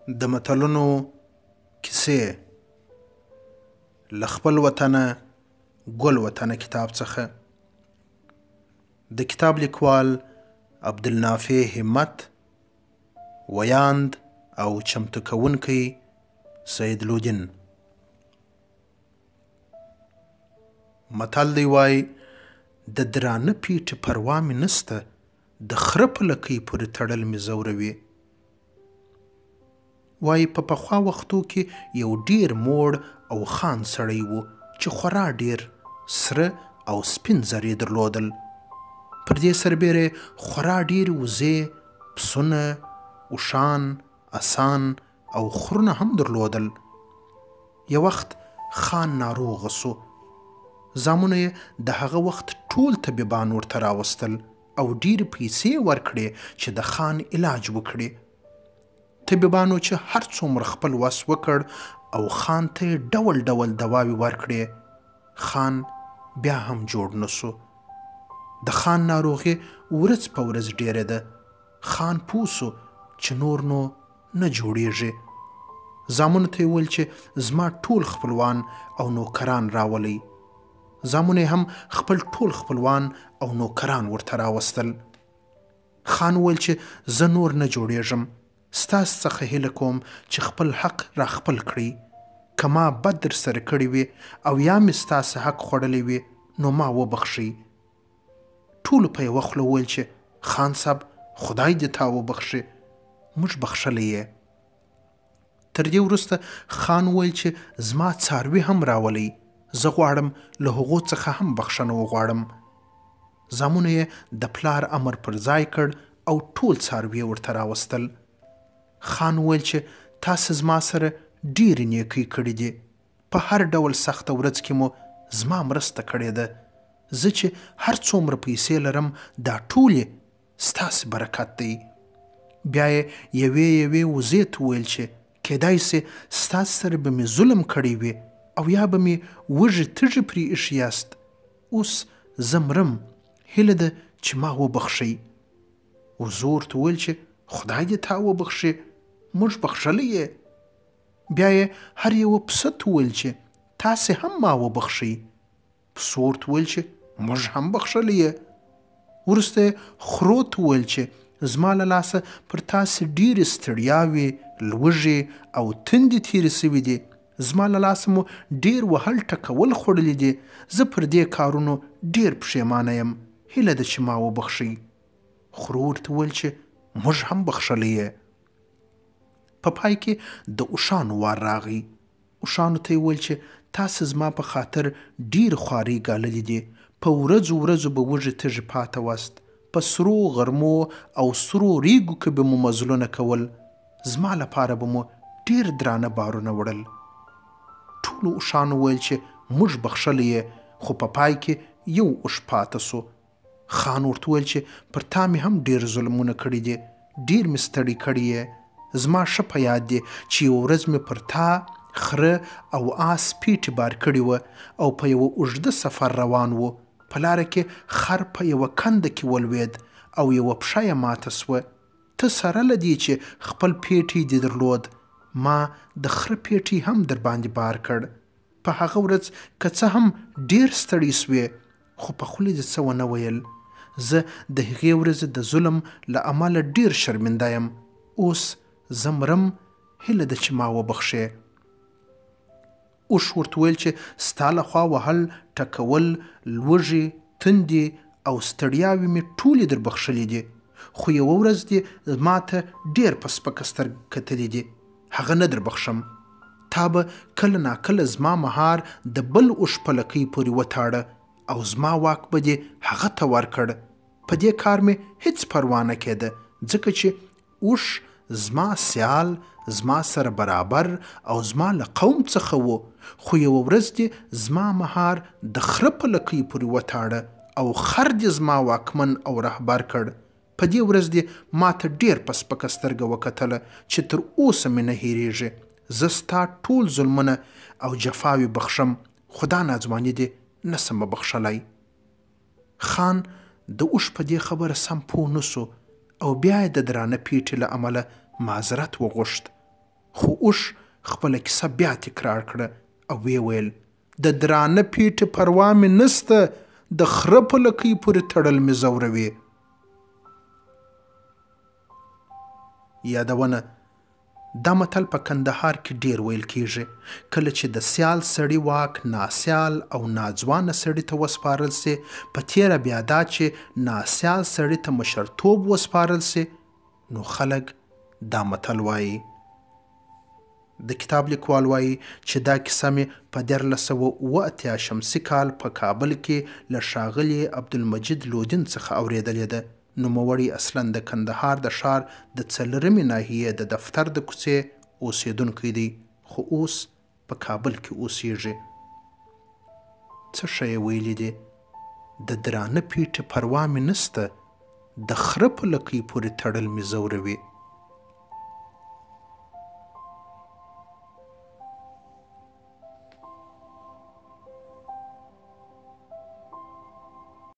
د متلونو کیسې له خپل وطنه ګل وطنه کتاب څخه. د کتاب لیکوال عبدالنافع همت، ویاند او چمتو کوونکی سید لودین. متل دی وای، د درانه پیټي پروا مې نشته، د خره په لکۍ پورې تړل مې ځوروي. وایي په پخوا وختو کې یو ډیر موړ او خان سړی و چې خورا ډیر سره او سپین زر یې درلودل. پر دې سربېره یې خورا ډېرې وزې، پسونه، اوښان، اسان او خرونه هم درلودل. یو وخت خان ناروغه شو. زامنو یې د هغه وخت ټول طبیبان ورته راوستل او ډېرې پیسې یې ورکړې چې د خان علاج وکړي. طبیبانو چې هر څومره خپل وس وکړ او خان ته یې ډول ډول دواوې ورکړې، خان بیا هم جوړ نه شو. د خان ناروغي ورځ په ورځ ډېرېده. خان پوه شو چې نور نو نه جوړېږي. زامنو ته یې وویل چې زما ټول خپلوان او نوکران راولئ. زامنو یې هم خپل ټول خپلوان او نوکران ورته راوستل. خان وویل چې زه نور نه جوړېږم، ستاسو څخه هیله کوم چې خپل حق را خپل کړئ. که ما بد درسره کړي وي او یا مې ستاسو حق خوړلی وي نو ما وبخښئ. ټولو په یوه خوله وویل چې خان صاحب خدای دې تا وبخښي، موږ بخښلی یې. تر دې وروسته خان وویل چې زما څاروي هم راولئ، زه غواړم له هغو څخه هم بخښنه وغواړم. زامنو یې د پلار امر پر ځای کړ او ټول څاروي یې ورته راوستل. خان وویل چې تاسې زما سره ډېرې نیکۍ کړې دي، په هر ډول سخته ورځ کې مو زما مرسته کړې ده. زه چې هر څومره پیسې لرم دا ټولې ستاسې برکت دی. بیا یې یوې یوې وزې ته وویل چې کیدای شي ستاسې سره به مې ظلم کړی وي او یا به مې وږې تږې پرې ایښي یاست. اوس زه مرم، هیله ده چې ما وبخښئ. وزو ورته وویل چې خدای دې تا وبخښي، موږ بخښلی یې. بیا یې هر یوه پسه ته وویل چې تاسې هم ما وبخښئ. پسو ورته وویل چې موږ هم بخښلی یې. وروسته یې خرو ته وویل چې زما له لاسه پر تاسې ډېرې ستړیاوې، لوږې او تندې تېرې شوې دي. زما له لاسه مو ډېر وهل ټکول خوړلي دي. زه پر دې کارونو ډېر پښېمانه یم، هیله ده چې ما وبخښئ. خرو ورته وویل چې موږ هم بخښلی یې. په پای کې د اوښانو وار راغی. اوښانو ته یې وویل چې تاسې زما په خاطر ډېرې خوارۍ ګاللې دي، په ورځو ورځو به وږي تږي پاته واست، په سرو غرمو او سرو ریګو کې به مو مزلونه کول، زما لپاره به مو ډېر درانه بارونه وړل. ټولو اوښانو ویل چې موږ بخښلی یې، خو په پای کې یو اوښ پاته شو. خان ورته وویل چې پر تا مې هم ډېر ظلمونه کړي دي، ډېر مې ستړی کړی یې. زما ښه په یاد دي چې یوه ورځ مې پر تا خره او آس پیټي بار کړي وه او په یوه اوږده سفر روان وو. په لاره کې خر په یوه کنده کې ولوېد او یوه پښه یې ماته شوه. ته سره له دې چې خپل پیټی دې درلود، ما د خره پیټی هم درباندې بار کړ. په هغه ورځ که څه هم ډېر ستړی شوې، خو په خوله دې څه ونه ویل. زه د هغې ورځې د ظلم له امله ډېر شرمنده یم. اوس زه مرم، هیله ده چې ما وبخښې. اوښ ورته وویل چې ستا له خوا وهل ټکول، لوږې، تندې او ستړیاوې مې ټولې در بخښلې دي، خو یوه ورځ دې ما ته ډېر په سپکه سترګه کتلي دي، هغه نه در بخښم. تا به کله ناکله زما مهار د بل اوښ په لکۍ پورې وتاړه او زما واک به دې هغه ته ورکړ. په دې کار مې هیڅ پروا نه کېده، ځکه چې اوښ زما سیال، زما سره برابر او زما له قوم څخه و. خو یوه ورځ دې زما مهار د خره په لکۍ پورې وتاړه او خر دې زما واکمن او رهبر کړ. په دې ورځ دې ما ته ډېر په سپکه سترګه وکتله چې تر اوسه مې نه هېرېږي. زه ستا ټول ظلمونه او جفاوې بخښم، خو دا ناځواني دې نه سم بخښلی. خان د اوښ په دې خبره سم پوه نه شو او بیا یې د درانه پیټي له امله معذرت وغوښت. خو اوښ خپله کیسه بیا تکرار کړه او ویې ویل، د درانه پېټي پروا مې نشته، د خره په لکۍ پورې تړل مې ځوروي. یادونه، دا متل په کندهار کې ډېر ویل کېږي. کله چې د سیال سړي واک ناسیال او ناځوانه سړي ته وسپارل شي، په تېره بیا دا چې ناسیال سړي ته مشرتوب وسپارل شي، نو خلک دا متل وايي. د کتاب لیکوال وايي چې دا کیسه مې په 1387 شمسي کال په کابل کې له ښاغلي عبدالمجید لودین څخه اورېدلې ده. نوموړی اصلاً د کندهار د ښار د څلورمې ناحیې د دفتر د کوڅې اوسېدونکی دی، خو اوس په کابل کې اوسېږي. څه ښه یې ویلي دي، د درانه پېټي پروا مې نشته، د خره په لکۍ پورې تړل مې ځوروي.